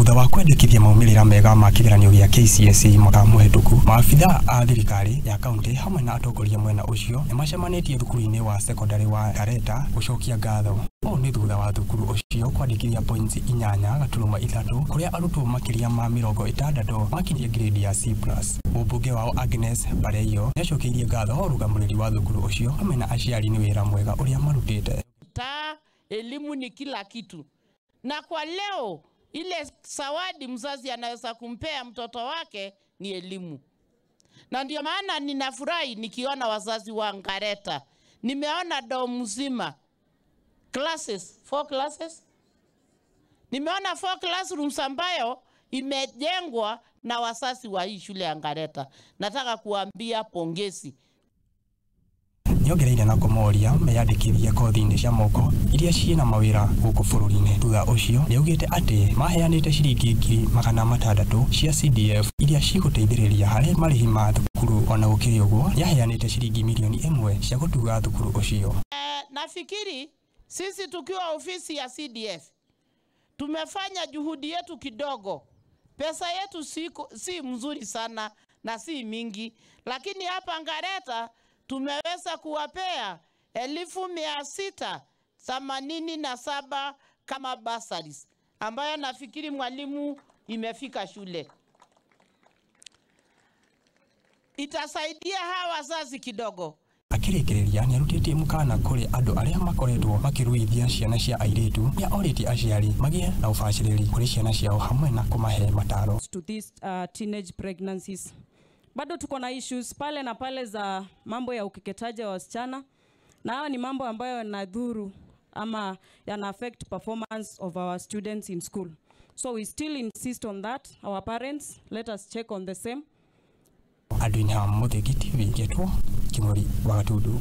Thutha wa kwendekithia maumĩrĩra mega ma kĩgeranio gĩa KCSE mwaka mũhetũku, maabitha a thirikari ya kaunti hamwe na atongoria mwena ũcio nĩmacemanĩtie thukuru-inĩ wa cekondarĩ wa Kareta gũcokia ngatho. Ũũ nĩ thutha wa thukuru ũcio kwandĩkithia points 8.3 kũrĩa arutwo makĩria ma 60 makinyie grade ya C+. Mũmbunge wao Agnes Pareio nĩacokeirie ngatho ũrũgamĩrĩri wa thukuru ũcio hamwe na aciari nĩ wĩra mwega ũrĩa marutĩte. Ta elimu ni kila kitu, na kwa leo ile zawadi mzazi anaweza kumpea mtoto wake ni elimu. Na ndio maana ninafurahi nikiona wazazi wa Ngareta. Nimeona dom mzima classes, 4 classes. Nimeona 4 classrooms ambayo imejengwa na wazazi wa hii shule ya Ngareta. Nataka kuambia pongezi. Nĩongereire na kũmoria meyandĩkithie kothi-inĩ cia moko iria ciĩna mawĩra gũkũ bũrũri-inĩ. Thutha ũcio nĩaugĩte atĩ maheanĩte ciringi 600,000 cia CDF iria cigũteithĩrĩria harĩ marĩhi ma thukuru. Ona gũkĩrĩ ũguo nĩaheanĩte ciringi 1 milioni cia gũtuga thukuru ũcio. Nafikiri sisi tukiwa ofisi ya CDF tumefanya juhudi yetu kidogo. Pesa yetu si mzuri sana na si mingi, lakini hapa Ngareta tumeweza kuwapea 687,000 kama bursaries, ambayo nafikiri mwalimu imefika shule. Itasaidia hawa wazazi kidogo. Akĩrĩkĩrĩria nĩarutĩtie mũkana kũrĩ andũ arĩa makoretwo makĩruithia ciana cia airĩtu, nĩa orĩtie aciari magĩe na ũbacĩrĩri kũrĩ ciana ciao hamwe na kũmahe mataro. To these teenage pregnancies. Bado tuko na issues pale na pale za mambo ya ukeketaji wa wasichana, na hayo ni mambo ambayo yanadhuru ama yana affect performance of our students in school. So we still insist on that. Our parents, let us check on the same. Andũ-inĩ a Mũthĩgi TV, ngetwo Kĩmũri wa Gatundu.